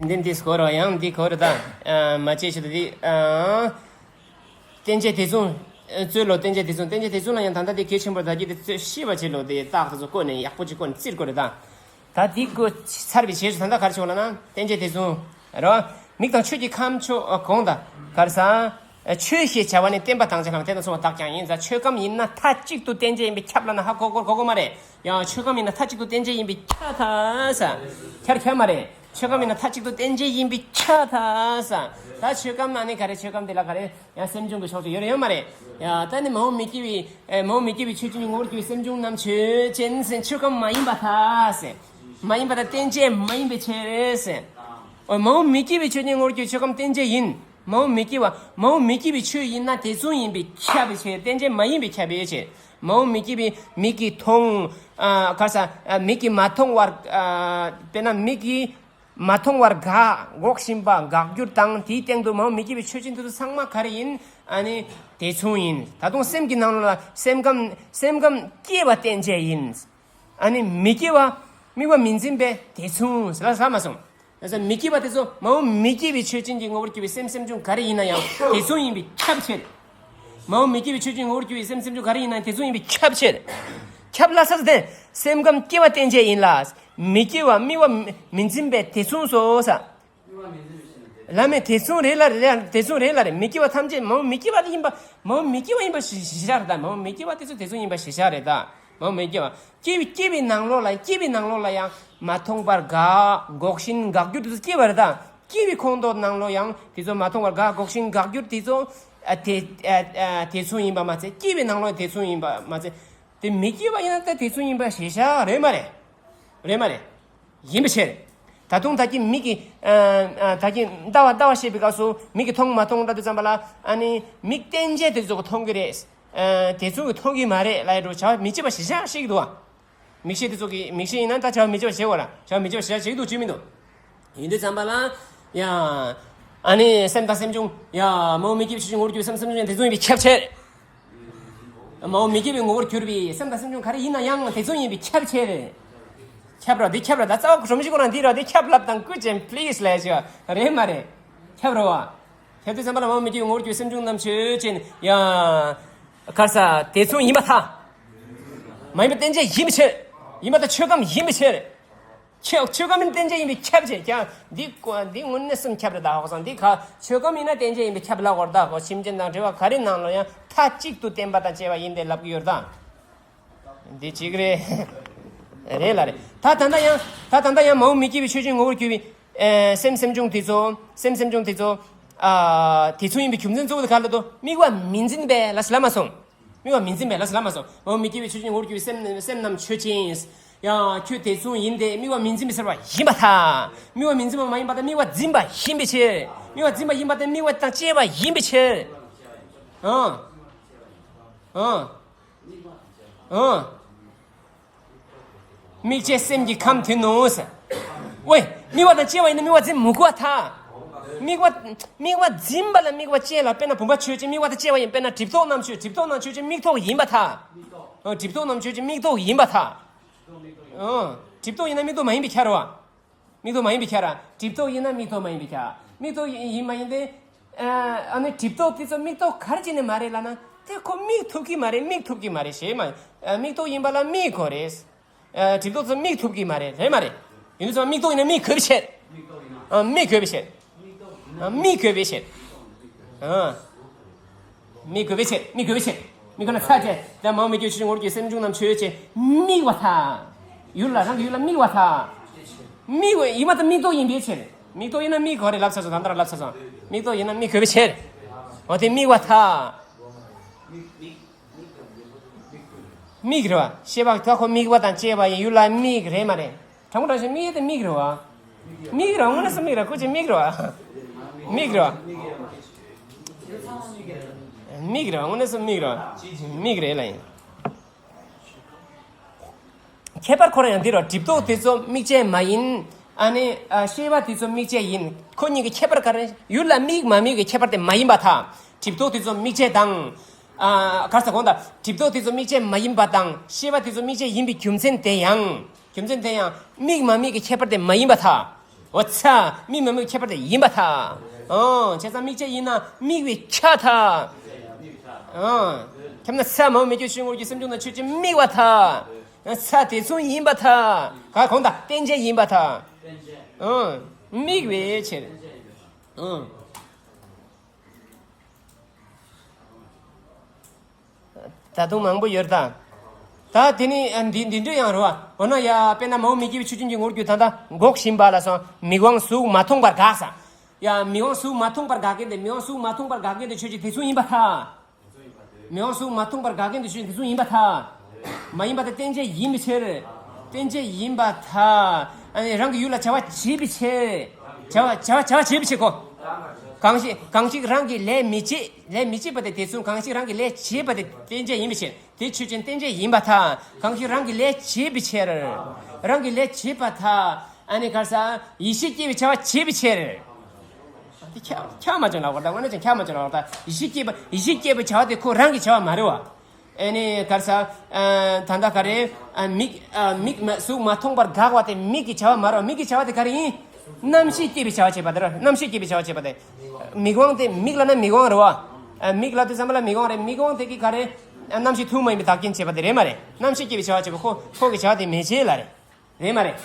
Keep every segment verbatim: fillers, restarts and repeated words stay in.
འདི་འདི་སྐོར་རོ་ཡང་འདི་སྐོར་དང་། མ་བྱས་ཆེད་དུ་འདི། བསྟན་བཅོས་དེ་མཚུངས། རྩོད་ལོ་བསྟན་བཅོས་དེ་མཚུངས། བསྟན་བཅོས་དེ་མཚུངས་ལ་ཡང་ད་ལྟ་དེ་གལ་ཆེན་པོར་ད་གི་དེ་རྩོད་ཤེས་པ་བྱེད་ལོ་དེ་རྟགས་དེ་ཚོ་བཀོད་ནས་ཡག་པོ་ཅིག་བཀོད་ནས་བཙིར་དགོས་རེད་ད། ད་དེ་བཀོད་ཚར་བའི་རྗེས་སུ་ད་ལྟ་ག་རེ་བྱེད་དགོས་ལབ་ན་བསྟན་བཅོས་དེ་མཚུངས་རོ། མིག་དང་ཆོས་ཀྱི་ཁམས་ཕྱོགས་གོང་དང་ག་རེ་ཟ། ཆོས་ཞེས་བྱ་བ་ནི་བརྟེན་པ་དང་བཅས་ལ་དེ་དང་མཚུངས་པ་དག་ཀྱང་ཡིན་ཟ། ཆོས་ཁམས་ཡིན་ན་མཐའ་གཅིག་ཏུ་བསྟན་བཅོས་ཡིན་པས་ཁྱབ་ལབ་ན་ཧ་གོ་གོ་གོ་གོ་མ་རེད། ཡང་ཆོས་ཁམས་ཡིན་ན་མཐའ་གཅིག་ཏུ་བསྟན་བཅོས་ཡིན་པས་ཁྱབ་ཐལ་ཟ། ཁྱབ་ཁྱབ་མ་རེད། ཆོས་ཁམས་ཡིན་ན་མཐའ་གཅིག་ཏུ་བསྟན་བཅོས་ཡིན་པས་ཁྱབ་ཐལ་ཟ། ད་ཆོས་ཁམས་ན་ནི་ག་རེ། ཆོས་ཁམས་དེ་ལ་ག་རེ། ཡང་སེམས་བྱུང་གི་ཕྱོགས་ཀྱི་ཡོད་རེད་ཡོད་མ་རེད། ཡང་ད་ནི་མ་འོངས་མི་སྐྱེ་བའི་ཨེ། མ་འོངས་མི་སྐྱེ་བའི་ཆོས་ཅན་གྱི་ངོ་བོར་གྱུར་པའི་སེམས་བྱུང་རྣམས་ཆོས་ཅན་ཟེར། ཆོས་ཁམས་མ་ཡིན་པར་ཐལ་ཟེར། མ་ཡིན་པར་ཐལ། བསྟན་བཅོས་མ་ཡིན་པའི་ཕྱིར་ཟེར། འོ་མ་འོངས་མི་སྐྱེ་བའི་ཆོས་ཅན་ངོ་བོར་གྱུར་ཆོས་ཁམས་བསྟན་བཅོས་ཡིན། མ་འོངས་མི་སྐྱེ་བ། མ་འོངས་མི་སྐྱེ་བའི་ཆོས་ཡིན་ན་དེ་མཚུངས་ཡིན་པས་ཁྱབ་པའི་ཕྱིར། བསྟན་བཅོས་མ་ཡིན་པས་ཁྱབ་པའི་ཕྱིར། མ་འོངས་མི་སྐྱེ་བའི་མིག་གིས་མཐོང་། ཨ། ག་རེ་ཟ། ཨ། མིག་གིས་མ་མཐོང་བར། ཨ། དཔེར་ན་མིག་གིས་མ་མཐོང་བར་འགག་འགོག་བཞིན་པ་འགག་འགྱུར་དང་། དེའི་སྟེང་དུ་མ་འོངས་མི་སྐྱེ་བའི་ཆོས་ཅན་དེ་ཚོ་ཚང་མ་ག་རེ་ཡིན། ཨ་ནི་དེ་མཚུངས་ཡིན། ད་དུང་སེམས་ཀྱི་ནང་ལ་སེམས་ཁམས་སེམས་ཁམས་སྐྱེ་བ་བསྟན་བཅོས་ཡིན། ཨ་ནི་མི་སྐྱེ་བ་དམིགས་པ་མི་འཛིན་པས་དེ་མཚུངས་ལབ་ལབ་མ་སོང་། ད་མི་སྐྱེ་བ་དེ་ཚོ་མ་འོངས་མི་སྐྱེ་བའི་ཆོས་ཅན་གྱི་ངོ་བོར་གྱུར་པའི་སེམས་སེམས་བྱུང་ག་རེ་ཡིན་ན་ཡང་དེ་མཚུངས་ཡིན་པས་ཁྱབ་ཕྱིར། མ་འོངས་མི་སྐྱེ་བའི་ཆོས་ཅན་ངོ་བོར་གྱུར་པའི་སེམས་སེམས་བྱུང་ག་རེ་ཡིན་ན་ཡང་དེ་མཚུངས་ཡིན་པས་ཁྱབ་ཕྱིར། ཁྱབ་ལ་ཟེར་ཏེ། སེམས་ཁམས་སྐྱེ་བ་བསྟན་བཅོས་ཡིན་ལ། མི་སྐྱེ་བ་དམིགས་པ་མི་འཛིན་པས་དེ་མཚུངས་སོ་ཟེར། བླ་མས་དེ་མཚུངས་རེད་ལ་རེད། དེ་མཚུངས་རེད་ལ་རེད། མི་སྐྱེ་བ་ཐམས་ཅད་མ་འོངས་མི་སྐྱེ་བ་ཡིན་པ། མ་འོངས་མི་སྐྱེ་བ་ཡིན་པ་ཞེ་ཞེ་བཞག་རེད་ད། མ་འོངས་མི་སྐྱེ་བ་དེ་ཚོ་དེ་ཚོ་ཡིན་པ་ཞེ་བཞག་རེད་ད། མ་འོངས་མི་སྐྱེ་བ། སྐྱེ་བའི་སྐྱེ་བའི་ནང་ལོགས་ལ། སྐྱེ་བའི་ནང་ལོགས་ལ་ཡང་མ་མཐོང་བར་འགག་འགོག་བཞིན་འགག་འགྱུར་དེ་ཚོ་སྐྱེ་བ་རེད་ད། སྐྱེ་བའི་ཁོངས་གཏོགས་ནང་ལོགས་ཡང་དེ་ཚོ་མ་མཐོང་བར་འགག་འགོག་བཞིན་འགག་འགྱུར་དེ་ཚོ། ཨ། དེ་ཨ་ཨ་དེ་མཚུངས་ཡིན་པ་མ་ཚད། སྐྱེ་བའི་ནང་ལོགས་དེ་མཚུངས་ཡིན་པ་མ་ཚད། དེ་མི་སྐྱེ་བ་ཡིན་ན་ད་དེ་མཚུངས་ཡིན་པ་ཞེ་བཞག་རེད་མ་རེད། རེད་མ་རེད། ཡིན་པའི་ཕྱིར། ད་དུང་ད་གིན་མིག་གིས། ཨ་ཨ་ད་གིན་ལྟ་བ་ལྟ་བ་བཤད་པའི་སྐབས་སུ་མིག་གིས་མཐོང་མ་མཐོང་ལྟ་དུས་ཙམ་པ་ལ། ཨ་ནི་མིག་བསྟན་བཅོས་དེ་ཚོ་གིས་མཐོང་གི་རེད། ཨ་དེ་ཚོ་གིས་མཐོང་གི་མ་རེད་ལབ་ཡ་འདྲ་བོ་བྱ་བ་མི་བྱེད་པ་ཞེ་བཞག་བཤད་ཀྱི་འདུག་བ། མིག་ཤེས་དེ་ཚོ་གིས། མིག་ཤེས་ཡིན་ན་ད་བྱ་བ་མི་བྱེད་པ་བྱེད་དགོས་ར། བྱ་བ་མི་བྱེད་པ་ཞེ་བཞག་བྱེད་ཀྱི་འདུག་བྱེད་མི་འདུག་ཡིན་དུས་ཙམ་པ་ལ། ཡ། ཨ་ནི་སེམས་དང་སེམས་བྱུང་། ཡ། མ་འོངས་མི་སྐྱེ་བའི་ཆོས་ཅན་ངོ་བོར་གྱུར་པའི་སེམས་སེམས་བྱུང་དེ་ཚོ་ཡིན་པས་ཁྱབ་ཕྱིར། མ་འོངས་མི་སྐྱེ་བའི་ངོ་བོར་གྱུར་པའི་སེམས་དང་སེམས་བྱུང་ག་རེ་ཡིན་ན་ཡང་དེ་ཚོ་ཡིན་པས་ཁྱབ་ཕྱིར། ཁྱབ་ར་འདི་ཁྱབ་ར། ད་རྩ་བ་སྒྲོམ་གཞི་ཁོ་རང་འདི་ར། འདི་ཁྱབ་ལབ་དང་སྐུ་མཁྱེན་པི་ལི་སི་ལབ་ཡ་ཅིག་རེད་མ་རེད། ཁྱབ་ར་བ། ཁྱབ་དུས་ཙམ་པ་ལ་མ་འོངས་མི་སྐྱེ་བའི་ངོ་བོར་གྱུར་པའི་སེམས་བྱུང་རྣམས་ཆོས་ཅན། ཡ། ག་རེ་ཟ། དེ་མཚུངས་ཡིན་པར་ཐལ། མ་ཡིན་པ་བསྟན་བཅོས་ཡིན་པའི་ཕྱིར། ཡིན་པར་ཐལ། ཆོས་ཁམས་ཡིན་པའི་ཕྱིར། ཆོས་ཆོས་ཁམས་ཡིན་བསྟན་བཅོས་ཡིན་པས་ཁྱབ་བྱེད་ཀྱང་། འདི་ཀོ་འདི་དངོས་གནས་སེམས་ཁྱབ་རེད་ད། ཧོ་སང་འདི་ག་ཆོས་ཁམས་ཡིན་ན་བསྟན་བཅོས་ཡིན་པས་ཁྱབ་ལ་གོ་ར་ད། ཧོ་སེམས་ཅན་དང་འབྲེལ་བ་ག་རེ་ནང་ལ་ཡང་མཐའ་གཅིག་ཏུ་བསྟན་པ་དང་བཅས་པ་ཡིན་ཏེ་ལབ་ཀྱི་ཡོད་རེད་ད། འདི་གཅིག་རེད། རེད་ལ་རེད། ད་ད་ལྟ་ཡང་། ད་ད་ལྟ་ཡང་མ་འོངས་མི་སྐྱེ་བའི་ཆོས་ཅན་ངོ་བོར་གྱུར་པའི་ཨེ་སེམས་སེམས་བྱུང་དེ་ཚོ། སེམས་སེམས་བྱུང་དེ་ཚོ། ཨ་དེ་ཚོ་ཡིན་པའི་རྒྱུ་མཚན་གཙོ་བོ་དེ་ག་ལ་དོ། དམིགས་པ་མི་འཛིན་པས་ལབ་ལབ་མ་སོང་། དམིགས་པ་མི་འཛིན་པས་ལབ་ལབ་མ་སོང་། མ་འོངས་མི་སྐྱེ་བའི་ཆོས་ཅན་ངོ་བོར་གྱུར་པའི་སེམས་སེམས་རྣམས་ཆོས་ཅན། ཡང་ཁྱོད་དེ་མཚུངས་ཡིན་ཏེ། དམིགས་པ་མི་འཛིན་པའི་ཕྱིར་བ་ཡིན་པར་ཐལ། དམིགས་པ་མི་འཛིན་པ་མ་ཡིན་པར་ཐལ། དམིགས་པ་འཛིན་པ་ཡིན་པའི་ཕྱིར། དམིགས་པ་འཛིན་པ་ཡིན་པར་ཐལ། དམིགས་པ་དང་བཅས་པ་ཡིན་པའི་ཕྱིར། ཨང་། ཨང་། ཨང་། དམིགས་བཅས་སེམས་ཀྱི་ཁམས་དེ་ནོ། ཝེ། དམིགས་པ་དང་བཅས་པ་ཡིན་ན་དམིགས་པ་འཛིན་མི་དགོས་པར་ཐལ། དམིགས་པ། དམིགས་པ་འཛིན་པ་ལ་དམིགས་པ་བཅས་ལ། དཔེར་ན་བུམ་པ་ཆོས་ཅན། དམིགས་པ་དང་བཅས་པ་ཡིན། དཔེར་ན་གྲིབ་ཐོག་རྣམས་ཆོས། གྲིབ་ཐོག་རྣམས་ཆོས་ཅན། མིག་ཐོག་ཡིན་པར་ཐལ། ཨ་གྲིབ་ཐོག་རྣམས་ཆོས་ཅན། མིག་ཐོག་ཡིན་པར་ཐལ། ཨ་གྲིབ་ཐོག་ཡིན་ན་མིག་ཐོག་མ་ཡིན་པས་ཁྱབ་ར་བ། མིག་ཐོག་མ་ཡིན་པས་ཁྱབ་ར། གྲིབ་ཐོག་ཡིན་ན་མིག་ཐོག་མ་ཡིན་པས་ཁྱབ། མིག་ཐོག་ཡིན་ཡིན་མ་ཡིན་ཏེ། ཨ་ནི་གྲིབ་ཐོག་དེ་ཚོ་མིག་ཐོག་ག་རེ་བྱས་ནས་མ་རེད་ལབ་ན། དེ་ཁོ་མིག་ཐུབ་ཀྱི་མ་རེད། མིག་ཐུབ་ཀྱི་མ་རེད། ཞེས་མ། ཨ་མིག་ཐོག་ཡིན་པ་ལ་མིག་དགོས་རེད། ཨ་གྲིབ་ཐོག་ཚོ་མིག་ཐུབ་ཀྱི་མ་རེད། རེད་མ་རེད། ཡིན་དུས་ཙམ་མིག་ཐོག་ཡིན་ན་མིག་དགོས་པའི་ཕྱིར། ཨ་མིག་དགོས་པའི་ཕྱིར། ཨ་མིག་དགོས་པའི་ཕྱིར། ཨ་མིག་དགོས་པའི་ཕྱིར། མིག་དགོས་པའི་ཕྱིར། མིག་དགོས་ན་ཚར་བཅད། ད་མ་འོངས་མི་སྐྱེ་བའི་ཆོས་ཅན་ངོ་བོར་གྱུར་པའི་སེམས་བྱུང་རྣམས་ཆོས་ཅན། དམིགས་པར་ཐལ། ཡུལ་ལ། རང་གི་ཡུལ་ལ་དམིགས་པར་ཐལ། དམིགས་པ་ཡིན་པར་ཐལ། མིག་ཐོག་ཡིན་པའི་ཕྱིར། མིག་ཐོག་ཡིན་ན་མིག་དགོས་རེད་ལབ་ཚར་སོང་། ད་ལྟ་རང་ལབ་ཚར་སོང་། མིག་ཐོག་ཡིན་ན་མིག་དགོས་པའི་ཕྱིར། འོ་དེ་དམིགས་པར་ཐལ། མིག་རེད་བ། ཤེས་པ་ད་ཁོ་དམིགས་པ་དང་བཅས་པ་ཡིན། ཡུལ་ལ་དམིགས་རེད་མ་རེད། དྲང་པོ་དྲང་གཞག་དམིགས་ཡས་དེ་མིག་རེད་བ། མིག་རེད་བ། དངོས་གནས་སུ་མིག་རེད། སྐུ་མཁྱེན་མིག་རེད་བ། མིག་རེད་བ། མིག་རེད་བ། དངོས་གནས་སུ་མིག་རེད་བ། མིག་རེད་ལ་ཡིན། ཁྱད་པར་ཁོ་རང་ཡང་འདི་རེད། གྲིབ་ཐོག་དེ་ཚོ་དམིགས་བཅས་མ་ཡིན། ཨ་ནི་ཨ་ཤེས་པ་དེ་ཚོ་དམིགས་བཅས་ཡིན། ཁོ་གཉིས་ཀྱི་ཁྱད་པར་ག་རེ། ཡུལ་ལ་དམིགས་མ་དམིགས་ཀྱི་ཁྱད་པར་དེ་མ་ཡིན་པར་ཐལ། གྲིབ་ཐོག་དེ་ཚོ་དམིགས་བཅས་དང་། ཨ་ག་རེ་ཟེར་དགོས་ད། གྲིབ་ཐོག་དེ་ཚོ་དམིགས་བཅས་མ་ཡིན་པ་དང་ཤེས་པ་དེ་ཚོ་དམིགས་བཅས་ཡིན་པའི་རྒྱུ་མཚན་དེ་ཡང་། རྒྱུ་མཚན་དེ་ཡང་དམིགས་མ་དམིགས་ཀྱི་ཁྱད་པར་དེ་མ་ཡིན་པར་ཐལ། འོ་ཚ། དམིགས་མ་དམིགས་ཁྱད་པར་དེ་ཡིན་པར་ཐལ། ཨང་། བྱས་ཙང་དམིགས་བཅས་ཡིན་ན་དམིགས་པའི་ཁྱབ་པར་ཐལ། ཨང་། ཁྱབ་ན་ཚ་མ་འོངས་མི་སྐྱེ་བའི་ཆོས་ཅན་ངོ་བོར་གྱུར་སེམས་བྱུང་དང་ཆོས་ཅན་དམིགས་པར་ཐལ། ཚ་དེ་མཚུངས་ཡིན་པར་ཐལ། ག་གང་དང་རྟེན་ཅན་ཡིན་པར་ཐལ། ཨང་། དམིགས་པའི་ཕྱིར། ཨང་། ད་དུང་མང་པོ་ཡོད་ད། ད་དེ་ནི་ཨ་འདི་འདི་འདྲ་ཡང་རེད་བ། འོ་ན་ཡ་དཔེར་ན་མ་འོངས་མི་སྐྱེ་བའི་ཆོས་ཅན་གྱི་ངོ་བོར་གྱུར་ད་ལྟ་འགོག་བཞིན་པ་ལ་སོགས་མིག་དབང་གཟུགས་མ་མཐོང་པར་དགག་ས། ཡ་མིག་དབང་གཟུགས་མ་མཐོང་པར་དགག་མཁན་དེ་མིག་དབང་གཟུགས་མ་མཐོང་པར་དགག་མཁན་དེ་ཆོས་ཅན་དེ་མཚུངས་ཡིན་པར་ཐལ། མིག་དབང་གཟུགས་མ་མཐོང་པར་དགག་མཁན་དེ་ཆོས་ཅན་དེ་མཚུངས་ཡིན་པར་ཐལ། མ་ཡིན་པར་ཐལ། རྟེན་ཅན་ཡིན་པའི་ཕྱིར། རྟེན་ཅན་ཡིན་པར་ཐལ། ཨ་ནི་རང་གི་ཡུལ་ལ་བྱ་བ་བྱེད་པའི་ཕྱིར། བྱ་བ་བྱ་བ་བྱ་བ་བྱེད་པའི་ཕྱིར་གོ། གང་ཞིག་གང་ཞིག་རང་གི་ལས་མི་བྱེད། ལས་མི་བྱེད་པ་དེ་དེ་མཚུངས། གང་ཞིག་རང་གི་ལས་བྱེད་པ་དེ་རྟེན་ཅན་ཡིན་པའི་ཕྱིར། དེ་ཆོས་ཅན་རྟེན་ཅན་ཡིན་པར་ཐལ། གང་ཞིག་རང་གི་ལས་བྱེད་པའི་ཕྱིར། རང་གི་ལས་བྱེད་པར་ཐལ། ཨ་ནི་ག་རེ་ཟ། ཡིད་ཤེས་སྐྱེ་བའི་བྱ་བ་བྱེད་པའི་ཕྱིར། དེ་ཁྱབ་ཁྱབ་མ་བྱུང་ལབ་པ་དང་། དངོས་གནས་ཀྱང་ཁྱབ་མ་བྱུང་ལབ་པ་དང་། ཡིད་ཤེས་སྐྱེས་པ་ཡིད་ཤེས་སྐྱེས་པའི་བྱ་བ་དེ་ཁོ་རང་གི་བྱ་བ་མ་རེད་བ། ཨ་ནི་ག་རེ་ཟ། ཨ་ད་ལྟ་ག་རེ། ཨ་མིག་ཨ་མིག་མ་གཟུགས་མ་མཐོང་པར་དགག་པ་དེ་མིག་གི་བྱ་བ་མ་རེད་བ། མིག་གི་བྱ་བ་དེ་ག་རེ་ཡིན། རྣམ་ཤེས་སྐྱེས་པའི་བྱ་བ་བྱེད་པ་དེ་རེད། རྣམ་ཤེས་སྐྱེས་པའི་བྱ་བ་བྱེད་པ་དེ། མིག་དབང་དེ་མིག་ལབ་ན་མིག་དབང་རེད་བ། ཨ་མིག་ལབ་དུས་ཙམ་པ་ལ་མིག་དབང་རེད། མིག་དབང་དེ་གིས་ག་རེ། ཨ་རྣམ་ཤེས་ཐུན་མོང་མ་ཡིན་པའི་བདག་རྐྱེན་བྱེད་པ་དེ་རེད་མ་རེད། རྣམ་ཤེས་སྐྱེས་པའི་བྱ་བ་བྱེད་པ་ཁོ་ཁོ་གི་བྱ་བ་དེ་མི་བྱེད་ལབ་རེད། རེད་མ་རེད།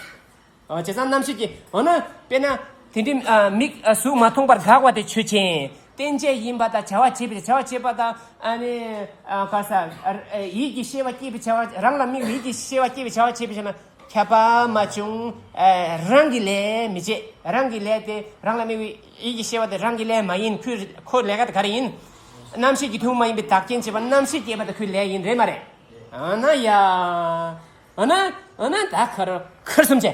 ཨོ་བྱས་ཙང་རྣམ་ཤེས་ཀྱི་འོ་ན་དཔེར་ན་དེ་འདྲའི་ཨ་མིག་ཨ་གཟུགས་མ་མཐོང་པར་དགག་པ་དེ་ཆོས་ཅན། རྟེན་ཅན་ཡིན་པ་དང་བྱ་བ་བྱེད་པའི་བྱ་བ་བྱེད་པ་དང་ཨ་ནི་ཨ་ག་ས་ཨ་ཡིད་ཀྱི་ཤེས་པ་སྐྱེད་པའི་བྱ་བ། རང་ལ་དམིགས་པའི་ཡིད་ཀྱི་ཤེས་པ་སྐྱེད་པའི་བྱ་བ་བྱེད་པའི་ཕྱིར་ན་ཁྱབ་པ་མ་བྱུང་། ཨ་རང་གི་ལས་མི་བྱེད། རང་གི་ལས་དེ་རང་ལ་དམིགས་པའི་ཡིད་ཀྱི་ཤེས་པ་དེ་རང་གི་ལས་མ་ཡིན། ཁོའི་ཁོའི་ལས་ཀ་དེ་ག་རེ་ཡིན། རྣམ་ཤེས་ཀྱི་ཐུན་མོང་མ་ཡིན་པའི་བདག་རྐྱེན་བྱེད་པ། རྣམ་ཤེས་སྐྱེད་པ་དེ་ཁོའི་ལས་ཡིན། རེད་མ་རེད། ཨ་ན་ཡ། ཨ་ན་ཨ་ན་ད་ཁར་ཁར་སུམ་ཅེ།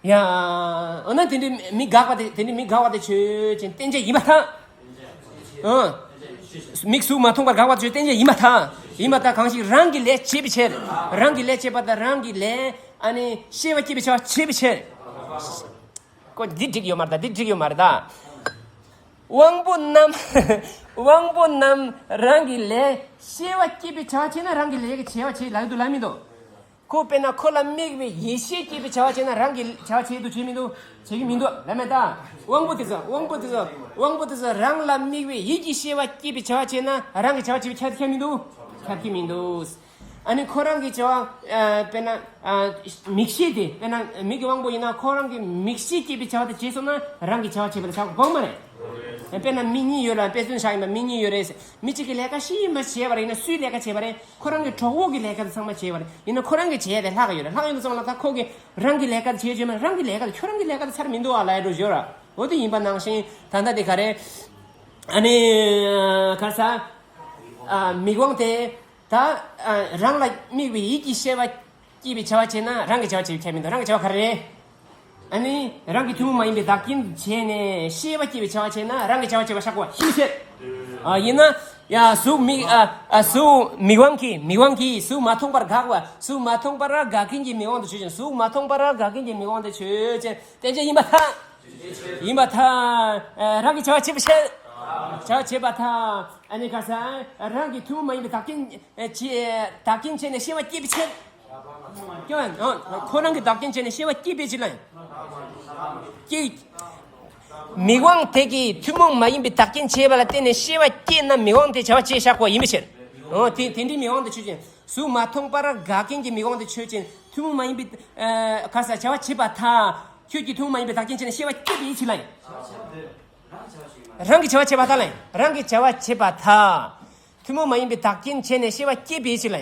ཡ། ཨ་ན་དེ་འདྲའི་མི་དགག་པ་དེ་དེ་འདྲའི་མི་དགག་པ་དེ་ཆོས་ཅན་རྟེན་ཅན་ཡིན་པར་ཐལ། ཨ། མིག་གཟུགས་མ་མཐོང་པར་དགག་པ་དེ་ཆོས་རྟེན་ཅན་ཡིན་པར་ཐལ། ཡིན་པར་ཐལ། གང་ཞིག་རང་གི་ལས་བྱེད་པའི་ཕྱིར། རང་གི་ལས་བྱེད་པ་དང་རང་གི་ལས་ཨ་ནི་ཤེས་པ་སྐྱེད་པའི་བྱ་བ་བྱེད་པའི་ཕྱིར། ཀོ་འདི་འགྲིག་ཡོད་མ་རེད་ད། འདི་འགྲིག་ཡོད་མ་རེད་ད། དབང་པོ་རྣམས། དབང་པོ་རྣམས་རང་གི་ལས། ཤེས་པ་སྐྱེད་པའི་བྱ་བ་བྱེད་ན་རང་གི་ལས་ཀྱི་བྱ་བ་བྱེད་ལབ་འདུག་ལབ་མི་འདུག་ཁོ་དཔེར་ན་ཁོ་ལ་དམིགས་པའི་ཡིད་ཤེས་སྐྱེད་པའི་བྱ་བ་བྱེད་ན་རང་གི་བྱ་བ་བྱེད་འདུག་བྱེད་མི་འདུག་བྱེད་ཀྱི་མི་འདུག་ལབ་མེད་ད། དབང་པོ་དེ་ཚོ་དབང་པོ་དེ་ཚོ་དབང་པོ་དེ་ཚོ་རང་ལ་དམིགས་པའི་ཡིད་ཀྱི་ཤེས་པ་སྐྱེད་པའི་བྱ་བ་བྱེད་ན་རང་གི་བྱ་བ་བྱེད་པའི་ཁྱབ་ཁྱབ་མི་འདུག་ཁྱབ་ཀྱི་མི་འདུག་ཨ་ནི་ཁོ་རང་གི་བྱ་བ་ཨ་དཔེར་ན་ཨ་མིག་ཤེས་དེ། དཔེར་ན་མིག་གི་དབང་པོ་ཡིན་ན་ཁོ་རང་གི་མིག་ཤེས་སྐྱེད་པའི་བྱ་བ་དེ་བྱས་སོང་ན་རང་གི་བྱ་བ་བྱེད་པ་དེ་ཆགས་དགོས་མ་རེད། དཔེར་ན་མིག་གཉིས་ཡོད་ལ་དཔེ་མཚོན་བཞག་ཡིན་པ་མིག་གཉིས་ཡོད་རེད། མི་གཅིག་གི་ལས་ཀ་ཤི་ཡིན་པ་བྱས་པ་རེད། ཡིན་ན་སུའི་ལས་ཀ་བྱས་པ་རེད། ཁོ་རང་གི་གྲོགས་པོ་གི་ལས་ཀ་དེ་ཚང་མ་བྱས་པ་རེད། ཡིན་ན་ཁོ་རང་གི་བྱས་དེ་ལྷག་ཡོད་རེད། ལྷག་ཡོད་དུས་ཙམ་ལ་ད་ཁོ་གི་རང་གི་ལས་ཀ་དེ་བྱས་བྱས་མ་རང་གི་ལས་ཀ་དེ་ཁྱོད་རང་གི་ལས་ཀ་དེ་ཚར་མི་འདུག་ཨ་ལབ་འགྲོ་ཡོད་ར། འོ་དེ་ཡིན་པ་ནང་བཞིན་ད་ལྟ་དེ་ག་རེད། ཨ་ནི་ག་ས་ཨ་མིག་དབང་དེ། ད་ཨ་རང་ལ་དམིགས་པའི་ཡིད་ཀྱི་ཤེས་པ་སྐྱེད་པའི་བྱ་བ་བྱས་ན་རང་གི་བྱ་བ་བྱེད་པའི་ཁྱད་མི་འདུག་རང་གི་བྱ་བ་ག་རེ་རེད། ཨ་ནི་རང་གི་ཐུན་མོང་མ་ཡིན་པའི་བདག་རྐྱེན་བྱས་ནས་ཤེས་པ་སྐྱེད་པའི་བྱ་བ་བྱས་ན་རང་གི་བྱ་བ་བྱེད་པ་ཤག་གོ་ཤིན་ཤེས། ཨ་ཡིན་ན་ཡ་གཟུགས་མིག་ཨ་ཨ་གཟུགས་མིག་དབང་གིས་མིག་དབང་གིས་གཟུགས་མ་མཐོང་པར་དགག་པ། གཟུགས་མ་མཐོང་པར་དགག་མཁན་གྱི་མིག་དབང་དུ་ཆོས་ཅན། གཟུགས་མ་མཐོང་པར་དགག་མཁན་གྱི་མིག་དབང་དུ་ཆོས་ཅན་རྟེན་ཅན་ཡིན་པར་ཐལ། ཡིན་པར་ཐལ། ཨ་རང་གི་བྱ་བ་བྱེད་པའི་ཕྱིར། བྱ་བ་བྱེད་པར་ཐལ། ཨ་ནི་ག་ས་རང་གི་ཐུན་མོང་མ་ཡིན་པའི་བདག་རྐྱེན་ཨ་བྱེད་བདག་རྐྱེན་བྱས་ནས་ཤེས་པ་སྐྱེད་པའི་ཕྱིར། ཁྱོད་ཨ་ཁོ་རང་གི་བདག་རྐྱེན་བྱས་ནས་ཤེས་པ་སྐྱེད་པའི་ཕྱིར་ལ། སྐྱེད། མིག་དབང་དེ་གིས་ཐུན་མོང་མ་ཡིན་པའི་བདག་རྐྱེན་བྱས་པ་ལ་བརྟེན་ནས་ཤེས་པ་སྐྱེད་ན་མིག་དབང་དེ་བྱ་བ་བྱས་བཞག་པ་ཡིན་པའི་ཕྱིར། འོ་དེ་དེ་འདྲའི་མིག་དབང་དེ་ཆོས་ཅན། གཟུགས་མ་མཐོང་པར་དགག་མཁན་གྱི་མིག་དབང་དེ་ཆོས་ཅན། ཐུན་མོང་མ་ཡིན་པའི་ཨ་ག་ས་བྱ་བ་བྱེད་པར་ཐལ། ཁྱོད་ཀྱིས་ཐུན་མོང་མ་ཡིན་པའི་བདག་རྐྱེན་བྱས་ནས་ཤེས་པ་སྐྱེད་པའི་ཕྱིར་ལ། རང་གི་བྱ་བ་བྱེད་པར་ཐལ་ལ། རང་གི་བྱ་བ་བྱེད་པར་ཐལ། ཐུན་མོང་མ་ཡིན་པའི་བདག་རྐྱེན་བྱས་ནས་ཤེས་པ་སྐྱེད་པའི་ཕྱིར་ལ།